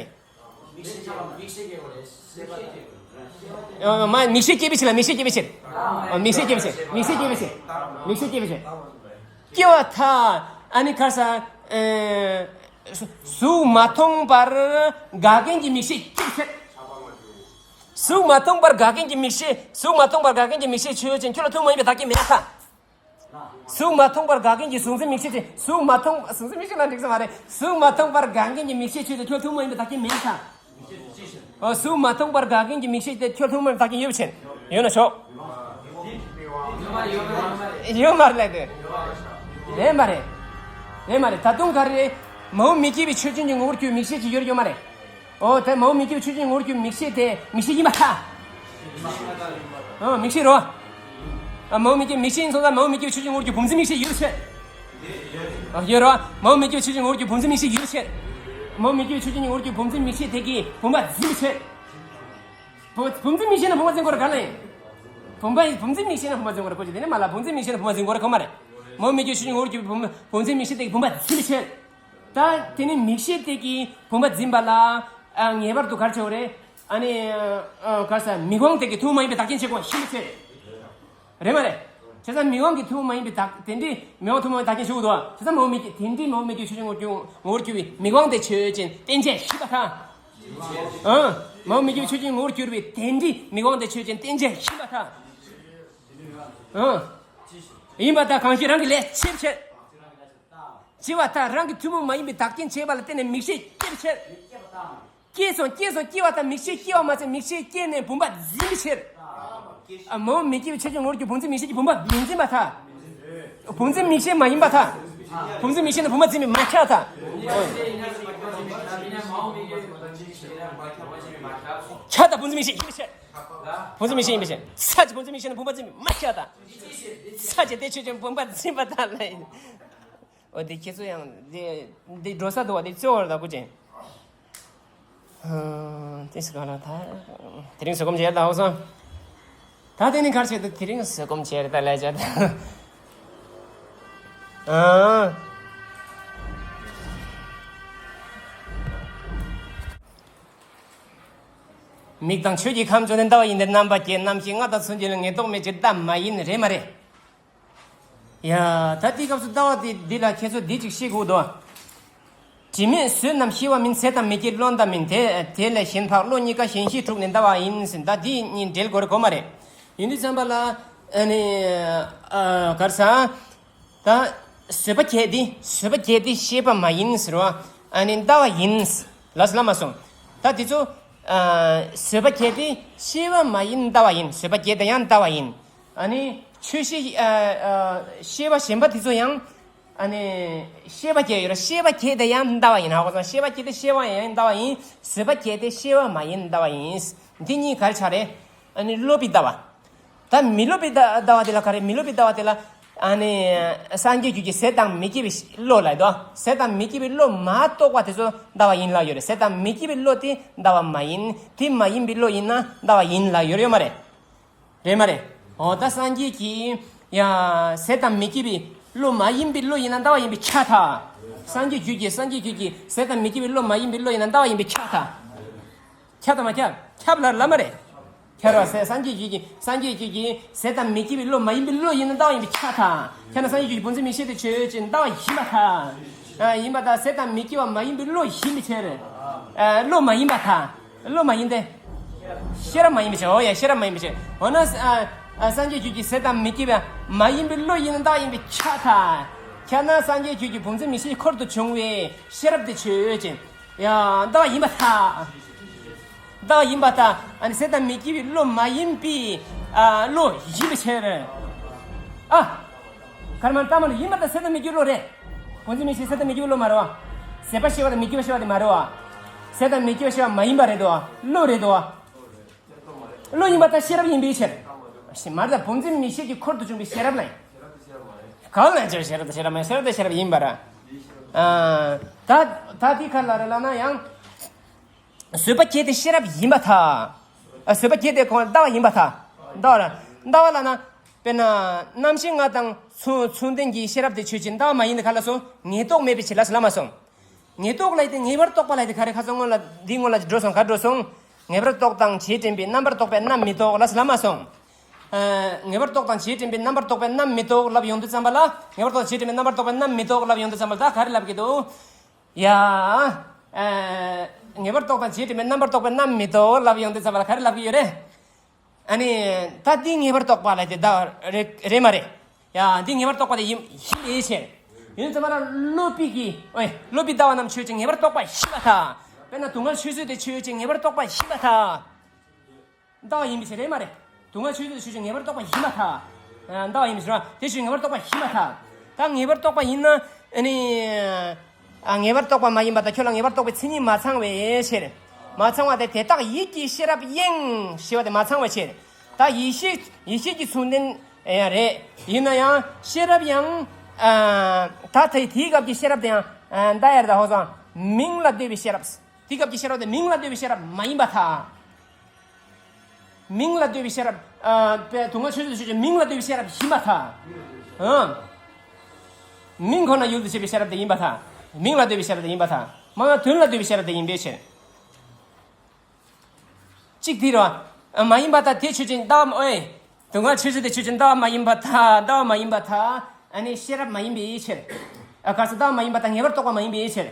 ཨ་མ་མིག་ཤེས་སྐྱེད་པའི་ཕྱིར་ལ། མིག་ཤེས་སྐྱེད་པའི་ཕྱིར། ཨ་མིག་ཤེས་སྐྱེད་པའི་ཕྱིར། མིག་ཤེས་སྐྱེད་པའི་ཕྱིར། མིག་ཤེས་སྐྱེད་པའི་ཕྱིར། སྐྱེ་བར་ཐལ། ཨ་ནི་ག་ས་ཨེ་གཟུགས་མ་མཐོང་པར་དགག་མཁན་གྱི་མིག་ཤེས་སྐྱེད་པའི་ཕྱིར། གཟུགས་མ་མཐོང་པར་དགག་མཁན་གྱི་མིག་ཤེས། གཟུགས་མ་མཐོང་པར་དགག་མཁན་གྱི་མིག་ཤེས་ཆོས་ཅན་ཁྱོད་ལ་ཐུན་མོང་མ་ཡིན་པའི་བདག་རྐྱེན་མེད་ན་ཐལ། གཟུགས་མ་མཐོང་པར་དགག་མཁན་གྱི་གཟུགས་འཛིན་མིག་ཤེས་ཅན། གཟུགས་མ་མཐོང་། གཟུགས་འཛིན་མིག་ཤེས་ལ་འགྲིག་ས་མ་རེད། གཟུགས་མ་མཐོང་པར་དགག་མཁན་གྱི་མིག་ཤེས་ཆོས་ཅན་ཁྱོད་ཐུན་མོང་མ་ཡིན་པའི་བདག་རྐྱེན་མེད་ན་ཐལ། ཨོ་གཟུགས་མ་མཐོང་པར་དགག་མཁན་གྱི་མིག་ཤེས་དེ་ཁྱོད་ཐུན་མོང་མ་ཡིན་པའི་བདག་རྐྱེན་ཡོད་པ་བྱས། ཡོད་ན་ཆོག་ཡོད་མ་རེད་ལབ་དེ། རེད་མ་རེད། རེད་མ་རེད། ད་དུང་ག་རེ་རེད། མ་འོངས་མི་སྐྱེ་བའི་ཆོས་ཅན་གྱི་ངོ་བོར་གྱུར་མིག་ཤེས་ཅིག་ཡོད་རེད་ཡོད་མ་རེད། ཨོ་དེ་མ་འོངས་མི་སྐྱེ་བའི་ཆོས་ཅན་ངོ་བོར་གྱུར་མིག་ཤེས་དེ་མིག་ཤེས་ཡིན་པར་ཐལ། ཨོ་མིག་ཤེས་རོ། ཨ། མའོ་མི་སྐྱེ་མིག་ཤེས་ཡིན་སོང་ཙང་མའོ་མི་སྐྱེ་ཆོས་ཅན་ངོ་བོར་གྱུར་བུམ་འཛིན་མིག་ཤེས་ཡོད་ཕྱིར། ཨ། ཡོད་རེད་བ། མའོ་མི་སྐྱེ་ཆོས་ཅན་ངོ་བོར་གྱུར་བུམ་འཛིན་མིག་ཤེས་ཡོད་ཕྱིར། མའོ་མི་སྐྱེ་ཆོས་ཅན་ངོ་བོར་གྱུར་བུམ་འཛིན་མིག་ཤེས་དེ་གིས་བུམ་པ་འཛིན་པའི་ཕྱིར། བུ- བུམ་འཛིན་མིག་ཤེས་ན་བུམ་པ་འཛིན་དགོས་རེད་ག་ལ་ཡིན། བུམ་པ་བུམ་འཛིན་མིག་ཤེས་ན་བུམ་པ་འཛིན་དགོས་རེད་གོ་ཅི། དེ་ནས་མ་ལ་བུམ་འཛིན་མིག་ཤེས་ན་བུམ་པ་འཛིན་དགོས་རེད་གོ་མ་རེད། མའོ་མི་སྐྱེ་ཆོས་ཅན་ངོ་བོར་གྱུར་བུམ- བུམ་འཛིན་མིག་ཤེས་དེ་གིས་བུམ་པ་འཛིན་པའི་ཕྱིར། ད་དེ་ནི་མིག་ཤེས་དེ་གིས་བུམ་པ་འཛིན་པ་ལ། ཨ། ངེས་པར་དུ་ག་རེ་བྱེད་དགོས་རེད། ཨ་ནི། ཨ། ག་རེ་ཟེར། མིག་དབང་དེ་གིས་ཐུན་མོང་མ་ཡིན་པའི་བདག་རྐྱེན་བྱེད་དགོས་ཤེས་པའི་ཕྱིར། རེད་མ་རེད། བྱས་ཙང་མིག་དབང་གིས་ཐུན་མོང་མ་ཡིན་པའི་བདག་དེ་འདྲའི་མིག་དབང་ཐུན་མོང་མ་ཡིན་བདག་རྐྱེན་བྱེད་དགོས་འདུག་བ། བྱས་ཙང་མའོ་མི་སྐྱེ་དེ་འདྲའི་མའོ་མི་སྐྱེ་ཆོས་ཅན་ངོ་བོར་གྱུར་པའི་མིག་དབང་དེ་ཆོས་ཅན་རྟེན་ཅན་ཞིག་པ་དང་། ཨང་། མའོ་མི་སྐྱེ་ཆོས་ཅན་ངོ་བོར་གྱུར་པའི་དེ་འདྲའི་མིག་དབང་དེ་ཆོས་ཅན་རྟེན་ཅན་ཞིག་པ་དང་། ཨང་། ཡིན་པ་དང་གང་ཞིག་རང་གི་ལས་བྱེད་ཕྱིར། བྱེད་པ་དང་རང་གི་ཐུན་མོང་མ་ཡིན་པའི་བདག་རྐྱེན་བྱེད་པ་ལ་བརྟེན་ནས་མིག་ཤེས་སྐྱེ་བའི་ཕྱིར། སྐྱེས་སོང་། སྐྱེས་སོང་། སྐྱེ་བ་དང་མིག་ཤེས་སྐྱེ་བ་མ་ཚད་མིག་ཤེས་སྐྱེས་ནས་བུམ་པ་འཛིན་པའི་ཕྱིར། ཨ། མའོ་མི་སྐྱེ་བའི་ཆོས་ཅན་ངོ་བོར་གྱུར་བུམ་འཛིན་མིག་ཤེས་ཀྱིས་བུམ་པ་མི་འཛིན་པར་ཐལ། བུམ་འཛིན་མིག་ཤེས་མ་ཡིན་པར་ཐལ། བུམ་འཛིན་མིག་ཤེས་ནི་བུམ་པ་འཛིན་པས་མ་ཁྱབ་པར་ཐལ། ཁྱབ་པར་ཐལ། བུམ་འཛིན་མིག་ཤེས་ཡིན་པའི་ཕྱིར། བུམ་འཛིན་མིག་ཤེས་ཡིན་པའི་ཕྱིར། ཚ་གྱང་། བུམ་འཛིན་མིག་ཤེས་ནི་བུམ་པ་འཛིན་པས་མ་ཁྱབ་པར་ཐལ། ཚ་གྱང་དེ་ཆོས་ཅན་བུམ་པ་འཛིན་པར་ཐལ་ལ་ཡིན། འོ་དེ་ཁྱེད་ཚོ་ཡང་འདི་འདི་འགྲོ་ས་འདུག་བ། དེ་གཙོ་བོར་ད་སྐུ་ཅན། ཨ། དེ་སུ་ག་ལ་ད། དེ་རིང་བཟོད་སྒོམ་བྱས་ད་འོ་སོང་། ད་དེ་ནི་གར་བྱས་ད་དེ་རིང་བཟོད་སྒོམ་བྱས་ད་ལས་བྱ་ད། ཨ། མིག་དང་ཆོས་ཀྱི་ཁམས་བྱུང་ནས་ལྟ་བ་ཡིན་ཏེ། རྣམ་པ་བརྒྱད། རྣམ་ཤེས་ལྔ་དང་མཚོན་བྱེད་ལ་ངེས་རྟོག་མེད་ཕྱིར་ལྟ་མ་ཡིན། རེད་མ་རེད། ཡ། ད་དེའི་སྐབས་སུ་ལྟ་བ་དེ་འདི་ལ་ཁྱེད་ཚོ་འདི་ཅིག་ཤེས་དགོས་འདུག་དྲི་མེད་བཟོད་རྣམས་ཤེས་པ་མིན། ཟད་དང་མི་སྐྱེ་བློ་འདའ་མིན། དེ་དེ་ལས་གཞན་འཕགས་བློ་གཉིས་ཀ་གཞན་ཤེས་དྲུག་ནི་ལྟ་བ་ཡིན་ཟེར། ད་འདི་གཉིས་འབྲེལ་དགོས་རེད་གོ་མ་རེད། ཡིན་དུས་ཙམ་པ་ལ། ཨ་ནི། ཨ། ག་རེ་ཟ། ད་བཟོད་པ་བརྒྱད་དེ། བཟོད་པ་བརྒྱད་དེ་ཤེས་པ་མ་ཡིན་ཟེར་བ། ཨ་ནི་ལྟ་བ་ཡིན་ལབ་ལབ་མ་སོང་། ད་དེ་ཚོ། ཨ། བཟོད་པ་བརྒྱད་དེ་ཤེས་པ་མ་ཡིན་ལྟ་བ་ཡིན། བཟོད་པ་བརྒྱད་དེ་ཡང་ལྟ་བ་ཡིན། ཨ་ནི་ཆོས་ཤེས། ཨ། ཨ། ཤེས་པ་གཞན་པ་དེ་ཚོ་ཡང་། ཨ་ནི་ཤེས་པ་བརྒྱད་ཡོད་རེད། ཤེས་པ་བརྒྱད་དེ་ཡང་ལྟ་བ་ཡིན། ཧ་གོ་སོང་། ཤེས་པ་བརྒྱད་དེ་ཤེས་པ་ཡང་ལྟ་བ་ཡིན། བཟོད་པ་བརྒྱད་དེ་ཤེས་པ་མ་ཡིན་ལྟ་བ་ཡིན། འདི་གཉིས་ག་རེ་ཆགས་རེད། ཨ་ནི་སློབ་པའི་ལྟ་བ། ད་མི་སློབ་པའི་ལྟ་ལྟ་བ་དེ་ལ་ག་རེ། མི་སློབ་པའི་ལྟ་བ་དེ་ལ། ཨ་ནི་སངས་རྒྱས་རྒྱུད་ཀྱི་ཟད་དང་མི་སྐྱེ་བའི་བློ་ལབ་ཡོད་དོ། ཟད་དང་མི་སྐྱེ་བའི་བློ་མ་རྟོགས་པ་དེ་ཚོ་ལྟ་བ་ཡིན་ལབ་ཡོད་རེད། ཟད་དང་མི་སྐྱེ་བའི་བློ་དེ་ལྟ་བ་མ་ཡིན། དེ་མ་ཡིན་པའི་བློ་ཡིན་ན་ལྟ་བ་ཡིན་ལབ་ཡོད་རེད་ཡོད་མ་རེད། རེད་མ་རེད། འོ་ད་སངས་རྒྱས་ཀྱིས་ཡ་ཟད་དང་མི་སྐྱེ་བའི་བློ་མ་ཡིན་པའི་བློ་ཡིན་ན་ལྟ་བ་ཡིན་པས་ཁྱབ་པར་ཐལ། སངས་རྒྱས་རྒྱུད་ཀྱི། སངས་རྒྱས་རྒྱུད་ཀྱི་ཟད་དང་མི་སྐྱེ་བའི་བློ་མ་ཡིན་པའི་བློ་ཡིན་ན་ལྟ་བ་ཡིན་པས་ཁྱབ་པར་ཐལ། ཁྱབ་དང་མ་ཁྱབ། ཁྱབ་ལ་ལབ་མ་རེད། ཁྱབ་ར་ཟེར། སངས་རྒྱས་རྒྱུད་ཀྱི། སངས་རྒྱས་རྒྱུད་ཀྱི་ཟད་དང་མི་སྐྱེ་བའི་བློ་མ་ཡིན་པའི་བློ་ཡིན་ན་ལྟ་བ་ཡིན་པས་ཁྱབ་ཐལ། ཁྱབ་ན་སངས་རྒྱས་རྒྱུད་ཀྱི་བུམ་འཛིན་མིག་ཤེས་དེ་ཆོས་ཅན་ལྟ་བ་ཡིན་པར་ཐལ། ཨ། ཡིན་པར་ཐལ། ཟད་དང་མི་སྐྱེ་བ་མ་ཡིན་པའི་བློ་ཡིན་པའི་ཕྱིར། ཨ། བློ་མ་ཡིན་པར་ཐལ། བློ་མ་ཡིན་ཏེ། ཤེས་རབ་མ་ཡིན་པའི་ཕྱིར། འོ་ཡ། ཤེས་རབ་མ་ཡིན་པའི་ཕྱིར། འོ་ན། ཨ། ཨ། སངས་རྒྱས་རྒྱུད་ཀྱི་ཟད་དང་མི་སྐྱེ་བ་མ་ཡིན་པའི་བློ་ཡིན་ན་ལྟ་བ་ཡིན་པས་ཁྱབ་ཐལ། ཁྱབ་ན་སངས་རྒྱས་རྒྱུད་ཀྱི་བུམ་འཛིན་མིག་ཤེས་འཁོར་དུ་བྱུང་བའི་ཤེས་རབ་དེ་ཆོས་ཅན། ཡ། ལྟ་བ་ཡིན་པར་ཐལ། ལྟ་བ་ཡིན་པར་ཐལ། ཨ་ནི་ཟད་དང་མི་སྐྱེ་བའི་བློ་མ་ཡིན་པའི། ཨ། བློ་ཡིན་པའི་ཕྱིར། ཨ། ག་རེ་མ་ལྟ་མ་ལ་ཡིན་པར་ཐལ། ཟད་དང་མི་སྐྱེ་བའི་བློ་རེད། བུམ་འཛིན་མིག་ཤེས་ཟད་དང་མི་སྐྱེ་བའི་བློ་མ་རེད་བ། ཟད་པ་ཤེས་པ་དང་མི་སྐྱེ་བ་ཤེས་པ་དེ་མ་རེད་བ། ཟད་དང་མི་སྐྱེ་བ་ཤེས་པ་མ་ཡིན་པ་རེད་དོ། བློ་རེད་དོ། བློ་ཡིན་པར་ཐལ། ཤེས་རབ་ཡིན་པའི་ཕྱིར། ཤེས་མ་རེད། བུམ་འཛིན་མིག་ཤེས་ཀྱི་འཁོར་དུ་བྱུང་བའི་ཤེས་རབ་ལ་ཡིན། གང་ལ་ཅི་ཤེས་རབ་དང་ཤེས་རབ་མ་ཡིན། ཤེས་རབ་དང་ཤེས་རབ་ཡིན་པར། ཨ། ད་ད་དེ་ག་ལ་རེད་ལབ་ན་ཡང་། བཟོད་པ་བརྒྱད་དེ་ཤེས་རབ་ཡིན་པར་ཐལ། ཨ། བཟོད་པ་བརྒྱད་དེ་གང་ལ་ལྟ་བ་ཡིན་པར་ཐལ། ལྟ་བ་ལ། ལྟ་བ་ལབ་ན། དཔེར་ན་རྣམ་ཤེས་ལྔ་དང་མཚུངས་མཚུངས་ལྡན་གྱི་ཤེས་རབ་དེ་ཆོས་ཅན་ལྟ་བ་མ་ཡིན་ཏེ་ག་ལ་སོང་། ངེས་རྟོག་མེད་པའི་ཕྱིར་ལ་ཟེར་ལབ་མ་སོང་། ངེས་རྟོག་ལ་ཡིན་ཏེ་ངེས་པར་རྟོག་པ་ལ་ཡིན་ཏེ་ག་རེ་ཁ་སང་སྔོན་ལ་འདིའི་སྔོན་ལ་འགྲོ་སོང་། ག་འགྲོ་སོང་། ངེས་པར་རྟོག་དང་རྗེས་དྲན་པའི་རྣམ་པར་རྟོག་པས་རྣམ་མི་རྟོག་ལ་ཟེར་ལབ་མ་སོང་། ཨ། ངེས་པར་རྟོག་དང་རྗེས་དྲན་པའི་རྣམ་པར་རྟོག་པས་རྣམ་མི་རྟོག་ལབ་ཡོང་དུས་ཙམ་པ་ལ། ངེས་པར་རྟོག་རྗེས་དྲན་པའི་རྣམ་པར་རྟོག་པས་རྣམ་མི་རྟོག་ལབ་ཡོང་དུས་ཙམ་པ་ལ་ད་ག་རེ་ལབ་ཀྱི་འདུག་ཡ། ཨ། ངེས་པར་རྟོག་དང་རྗེས་དྲན་པའི་རྣམ་པར་རྟོག་པས་རྣམ་མི་རྟོག་ལབ་ཡོང་དུས་ཙམ་པ་ལ་ག་རེ་ལབ་ཀྱི་ཡོད་རེད། ཨ་ནི། ད་འདི་ངེས་པར་རྟོག་པ་ལ་དེ་ད་རེད་རེད་མ་རེད། ཡ། འདི་ངེས་པར་རྟོག་པ་དེ་ཡིན་ཡིན་པའི་ཕྱིར། ཡིན་ཙམ་པ་ལ་སློབ་པའི་གི། ཨོའི། སློབ་པའི་ལྟ་བ་རྣམས་ཆོས་ཅན་ངེས་པར་རྟོག་པ་ཞིག་པར་ཐལ། དཔེར་ན་སྡུག་བསྔལ་ཆོས་བཟོད་དེ་ཆོས་ཅན་ངེས་པར་རྟོག་པ་ཞིག་པར་ཐལ། ལྟ་བ་ཡིན་པའི་ཕྱིར། རེད་མ་རེད། སྡུག་བསྔལ་ཆོས་བཟོད་དེ་ཆོས་ཅན་ངེས་པར་རྟོག་པ་ཞིག་པར་ཐལ། ཨ། ལྟ་བ་ཡིན་པའི་ཕྱིར་ར། དེ་ཆོས་ངེས་པར་རྟོག་པ་ཞིག་པར་ཐལ། ད་ངེས་པར་རྟོག་པ་ཡིན་ན། ཨ་ནི། ཨ། ངེས་པར་རྟོག་པ་མ་ཡིན་པ་དང་ཁྱོད་ལ་ངེས་པར་རྟོག་པའི་མཚན་ཉིད་མ་ཚང་བའི་ཕྱིར། མ་ཚང་བ་དེ་དེ་དག་ཡིད་ཀྱི་ཤེས་རབ་གཡེང་ཞེས་པ་དེ་མ་ཚང་བའི་ཕྱིར། ད་ཡིད་ཤེས་ཡིད་ཤེས་ཀྱི་མཚུངས་ལྡན་ ཨེ་ཡ་རེད། ཡིན་ན་ཡང་ཤེས་རབ་ཡང་ཨ་ད་དེ་དེའི་སྐབས་ཀྱི་ཤེས་རབ་དེ་ཡང་ཨ་ད་ཡར་ད་ཧོ་སང་མིང་ལ་ལྟོས་པའི་ཤེས་རབ། དེའི་སྐབས་ཀྱི་ཤེས་རབ་དེ་མིང་ལ་ལྟོས་པའི་ཤེས་རབ་མ་ཡིན་པར་ཐལ། མིང་ལ་ལྟོས་པའི་ཤེས་རབ། ཨ་དཔེ་སྡུག་བསྔལ་ཆོས་ཅན་དུ་ཆོས་ཅན་མིང་ལ་ལྟོས་པའི་ཤེས་རབ་ཡིན་པར་ཐལ། ཨང་། མིང་ཁོ་ན་ཡུལ་དུ་བྱེད་པའི་ཤེས་རབ་དེ་ཡིན་པར་ཐལ། མིང་ལ་ལྟོས་པའི་ཤེས་རབ་དེ་ཡིན་པར་ཐལ། མ་ཡང་དོན་ལ་ལྟོས་པའི་ཤེས་རབ་དེ་ཡིན་པའི་ཕྱིར། གཅིག་དེ་རེད་བ། མ་ཡིན་པར་ཐལ། དེ་ཆོས་ཅན་ལྟ་བ་ཨེ། སྡུག་བསྔལ་ཆོས་ཅན་དེ་ཆོས་ཅན་ལྟ་བ་མ་ཡིན་པར་ཐལ། ལྟ་བ་མ་ཡིན་པར་ཐལ། ཨ་ནི་ཤེས་རབ་མ་ཡིན་པའི་ཕྱིར། ཨ་ག་ས་ལྟ་བ་མ་ཡིན་པར་ཐལ། ངེས་པར་རྟོགས་པ་མ་ཡིན་པའི་ཕྱིར།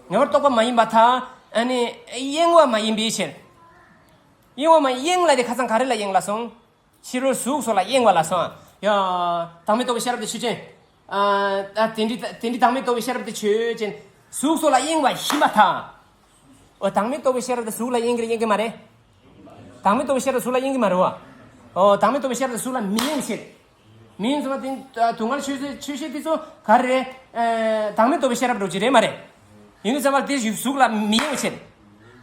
ངེས་པར་རྟོགས་པ་མ་ཡིན་པར་ཐལ། ཨ་ནི་གཡེང་བ་མ་ཡིན་པའི་ཕྱིར། གཡེང་བ་མ་གཡེང་ལ་དེ་ཁ་སང་ག་རེ་ལ་གཡེང་ལ་སོང་། ཕྱི་རོལ་གཟུགས་སོགས་ལ་གཡེང་བ་ལ་སོང་། ཡ། བདག་མེད་རྟོགས་པའི་ཤེས་རབ་དེ་ཆོས་ཅན། ཨ་ད་དེ་འདྲའི་དེ་འདྲའི་བདག་མེད་རྟོགས་པའི་ཤེས་རབ་དེ་ཆོས་ཅན། གཟུགས་སོགས་ལ་གཡེང་བ་ཡིན་པར་ཐལ། འོ་བདག་མེད་རྟོགས་པའི་ཤེས་རབ་དེ་གཟུགས་ལ་གཡེང་གི་རེད་གཡེང་གི་མ་རེད། བདག་མེད་རྟོགས་པའི་ཤེས་རབ་གཟུགས་ལ་གཡེང་གི་མ་རེད་བ། འོ་བདག་མེད་རྟོགས་པའི་ཤེས་རབ་དེ་གཟུགས་ལ་མི་གཡེང་ཕྱིར། མི་གཡེང་ཙམ་པ་དེ་སྡུག་བསྔལ་ཆོས་ཆོས་ཤེས་དེ་ཚོ་ག་རེ་རེད། ཨ་བདག་མེད་རྟོགས་པའི་ཤེས་རབ་འགྲོ་གི་རེད་མ་རེད། ཡིན་དུས་ཙམ་པ་དེ་གཟུགས་ལ་མི་གཡེང་ཕྱིར།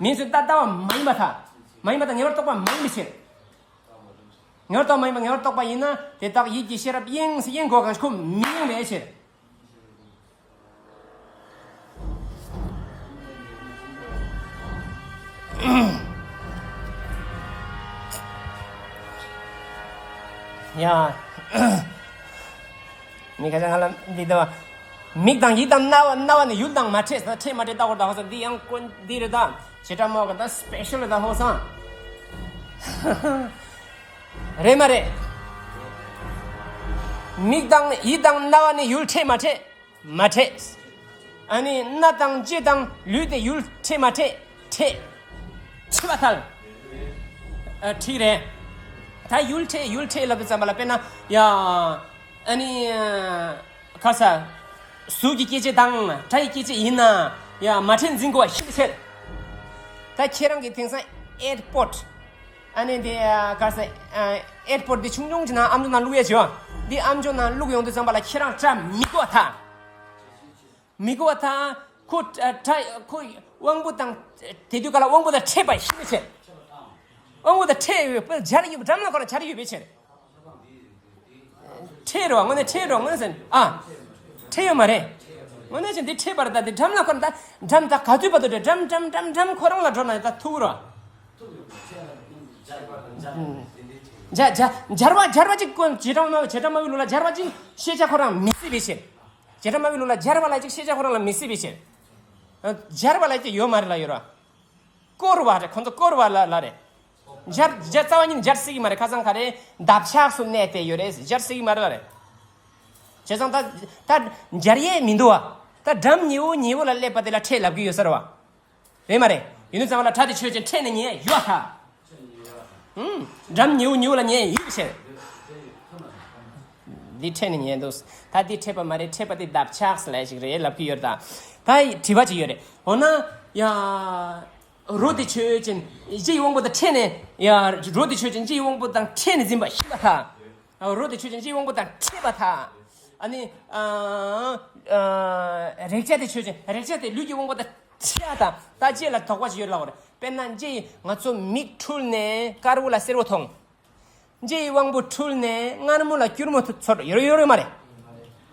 མི་གཡེང་ཚུལ་ལྟ་ལྟ་བ་མ་ཡིན་པར་ཐལ། མ་ཡིན་པར་ཐལ། ངེས་པར་རྟོགས་པ་མ་ཡིན་པའི་ཕྱིར། ངེས་པར་རྟོགས་མ་ཡིན་པ་ངེས་པར་རྟོགས་པ་ཡིན་ན་དེ་དག་ཡིད་ཀྱི་ཤེས་རབ་གཡེང་གཡེང་དགོས་གང་ཞིག་ཁོ་མི་གཡེང་བའི་ཕྱིར། ཡ། མི་ཁ་ཤས་ང་ལ་འདི་ལྟ་བ། མིག་དང་ཡིད་དང་རྣ་བ་རྣ་བ་ནི་ཡུལ་དང་མ་ཕྲད་ཟེར། ཕྲད་མ་ཕྲད་ལྟ་བུར་ད་ཧོ་ཟེར། འདི་ཡང་ཀུན་འདི་རེད་ད། བྱེ་བྲག་སྨྲ་བ་གི་ད་སི་པེ་ཤལ་ད་ཧོ་སང་། རེད་མ་རེད། མིག་དང་ཡིད་དང་རྣ་བ་ནི་ཡུལ་ཕྲད་མ་ཕྲད། མ་ཕྲད། ཨ་ནི་སྣ་དང་ལྕེ་དང་ལུས་དེ་ཡུལ་ཕྲད་མ་ཕྲད། ཕྲད། ཕྲད་པར་ཐལ། ཨ་ཁྲིག་རེད། ད་ཡུལ་ཕྲད་ཡུལ་ཕྲད་ལབ་དུས་ཙམ་པ་ལ་དཔེར་ན་ཡ། ཨ་ནི་ཁ་ས། གཟུགས་ཀྱི་སྐྱེ་མཆེད་དང་སྒྲ་ཡི་སྐྱེ་མཆེད་ཡིན་ན་ཡ་མ་ཕྲད་འཛིན་དགོས་པ་ཤིན་ཏུ་ཆེ། ད་ཁྱེད་རང་གི་དེང་སང་ཨེར་པོར་ཊི། ཨ་ནི་དེ་ཁ་ས། ཨེར་པོར་ཊི་དེ་ཆུང་ཆུང་ཅིག་ནང་ཨམ་ཅོག་ནང་བླུག་ཡ་བྱེད་བ། འདི་ཨམ་ཅོག་ནང་བླུག་ཡོང་དུས་ཙམ་པ་ལ་ཁྱེད་རང་སྒྲ་མི་གོ་བ་ཐལ། མི་གོ་བ་དང་། ཁོ་ཨ་ད་ཁོ་དབང་པོ་དང་དེ་དུས་ག་ལ་དབང་པོ་དང་ཕྲད་པ་ཤིན་ཏུ་ཆེ། དབང་པོ་དང་ཕྲད་ཡོད་པ་སྦྱར་ཡོད་པ་འགྲམ་ལ་ཁོ་རང་སྦྱར་ཡོད་པའི་ཕྱིར། ཕྲད་རོ་དངོས་གནས་ཕྲད་རོ་དངོས་གནས་ཟེར་ཨ། ཕྲད་ཡོད་མ་རེད། དངོས་གནས་ཅན་འདི་ཕྲད་པར་ད་དེ་འགྲམ་ལ་ཁོ་རང་ད་འགྲམ་ད་ག་དུས་བར་དུ་འགྲམ་འགྲམ་འགྲམ་འགྲམ་ཁོ་རང་ལ་འགྲོ་ན་ད་ཐུག་རོ། སྦྱར་སྦྱར་སྦྱར་བ་སྦྱར་བ་ཅིག་ཀུན་བྱེ་བྲག་སྨྲ་བ་བྱེ་བྲག་སྨྲ་བའི་ལུགས་ལ་སྦྱར་བ་ཅིག་ཤེས་བྱ་ཁོ་རང་མི་སྲིད་པའི་ཕྱིར། བྱེ་བྲག་སྨྲ་བའི་ལུགས་ལ་སྦྱར་བ་ལ་ཅིག་ཤེས་བྱ་ཁོ་རང་ལ་མི་སྲིད་པའི་ཕྱིར། སྦྱར་བ་ལ་ཅིག་ཡོད་མ་རེད་ལ་ཡོད་ར། བསྐོར་བ་རེད། ཁོ་ཚོ་བསྐོར་བ་ལ་ལ་རེད། སྦྱར་སྦྱར་རྩ་བ་ཉིད་སྦྱར་སྲིད་ཀྱི་མ་རེད། ཁ་སང་ག་རེ་འདབ་ཆགས་སུ་གནས་ཏེ་ཡོད་རེད། སྦྱར་སྲིད་ཀྱི་མ་རེད་ལ་རེད། བྱས་ཙང་ད་ད་སྦྱར་ཡས་མི་འདུག་བ། ད་འགྲམ་ཉེ་བོ་ཉེ་བོ་ལ་སླེབས་པ་དེ་ལ་ཕྲད་ལབ་ཀྱི་ཡོད་ས་རེད་བ། རེད་མ་རེད། ཡིན་དུས་ཙམ་པ་ལ་སྒྲ་དེ་ཆོས་ཅན་ཕྲད་ནས་ཉན་ཡོད་ད། ཧུམ། འགྲམ་ཉེ་བོ་ཉེ་བོ་ལ་ཉན་ཡོད་ཟེར། འདི་ཕྲད་ནས་ཉན་འདུག་ད་འདི་ཕྲད་པ་མ་རེད། ཕྲད་པ་དེ་འདབ་ཆགས་ལ་ཞིག་རེད་ལབ་ཀྱི་ཡོད་ད། ད་དྲི་བ་ཅིག་ཡོད་རེད། འོ་ན་ཡ། རོ་དེ་ཆོས་ཅན་ལྕེ་ཡི་དབང་པོ་དང་ཕྲད་ནས་ཡ། རོ་དེ་ཆོས་ཅན་ལྕེ་ཡི་དབང་པོ་དང་ཕྲད་ནས་འཛིན་པ་ཤིན་ཏུ་ཐལ། རོ་དེ་ཆོས་ཅན་ལྕེ་ཡི་དབང་པོ་དང་ཕྲད་པར་ཐལ། ཨ་ནི། ཨ། ཨ། རེག་བྱ་དེ་ཆོས་ཅན། རེག་བྱ་དེ་ལུས་ཀྱི་དབང་པོ་དང་ཕྲད་པར་ཐལ། ད་ལྕེ་ལ་དོགས་པ་ཞིག་ཡོད་ལབ་པ་རེད། དཔེར་ན་ལྕེ་ཡིས་ང་ཚོ་མིག་འཁྲུལ་ནས་དཀར་པོ་ལ་སེར་པོ་མཐོང་། ལྕེ་ཡི་དབང་པོ་འཁྲུལ་ནས་མངར་མོ་ལ་སྐྱུར་མོ་ཚོར། ཡོད་ཡོད་ཡོད་མ་རེད།